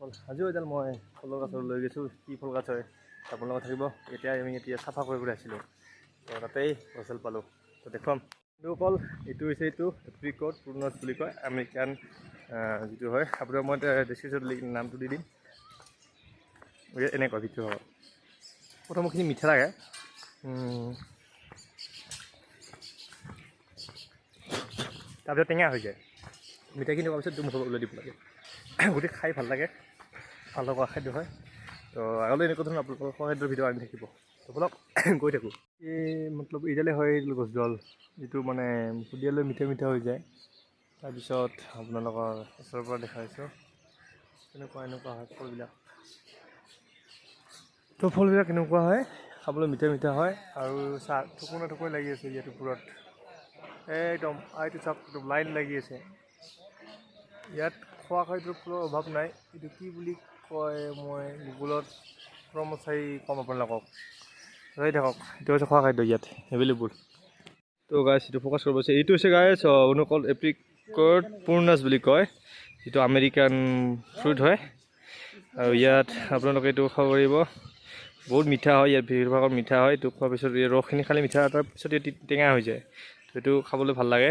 আজিও এডাল মই ফলৰ গাছৰ লৈ গৈছোঁ। কি ফল গাছ হয় আপোনালোকে থাকিব। এতিয়া আমি এতিয়া চাফা কৰিবলৈ আহিছিলোঁ, তো তাতেই গছডাল পালোঁ, তো দেখুৱাম। বন্ধুসকল, এইটো হৈছে এইটো এপ্ৰিকট প্ৰুনাছ বুলি কয়, আমেৰিকান যিটো হয়। আপোনাৰ মই ডিছক্ৰিপশ্যনত নামটো দি দিম। এনেকুৱা ভিতৰত হয়, প্ৰথমখিনি মিঠা লাগে, তাৰপিছত টেঙা হৈ যায়। মিঠাইখিনি খোৱাৰ পিছত মুখৰ ওলাই দিব লাগে। গোটেই খাই ভাল লাগে, ভাল লগা খাদ্য হয়। তো আগলৈ এনেকুৱা ধৰণৰ আপোনালোকৰ খোৱা খাদ্যৰ ভিডিঅ' আনি থাকিব। তো বলক গৈ থাকোঁ। এই মতলব এইডালে হয় এইডাল গছডাল, যিটো মানে মুখদিয়ালৈ মিঠা মিঠা হৈ যায়। তাৰপিছত আপোনালোকৰ ওচৰৰ পৰা দেখাইছোঁ এনেকুৱা এনেকুৱা হয় ফলবিলাক। তো ফলবিলাক এনেকুৱা হয়, খাবলৈ মিঠা মিঠা হয়। আৰু চাহ ঠুকুনা ঠুকুনি লাগি আছে ইয়াত ওপৰত, একদম এইটো চাওক, একদম লাইন লাগি আছে। ইয়াত খোৱা খাদ্যৰ ফুলৰ অভাৱ নাই। এইটো কি বুলি কয় মই গুগলত ক্ৰমত চাই ক'ম আপোনালোকক, চাই থাকক। এইটো হৈছে খোৱা খাদ্য ইয়াত এভেইলেবল। তো গাইছ, এইটো ফ'কাছ কৰিব আছে। এইটো হৈছে গাইছ অনুকল এপ্ৰিকট পূৰ্ণাছ বুলি কয়, যিটো আমেৰিকান ফ্ৰুট হয়। আৰু ইয়াত আপোনালোকে এইটো খাব পাৰিব, বহুত মিঠা হয়। ইয়াত বেছিভাগত মিঠা হয়। এইটো খোৱাৰ পিছত এই ৰসখিনি খালে মিঠা, তাৰপিছত টেঙা হৈ যায়। তো এইটো খাবলৈ ভাল লাগে।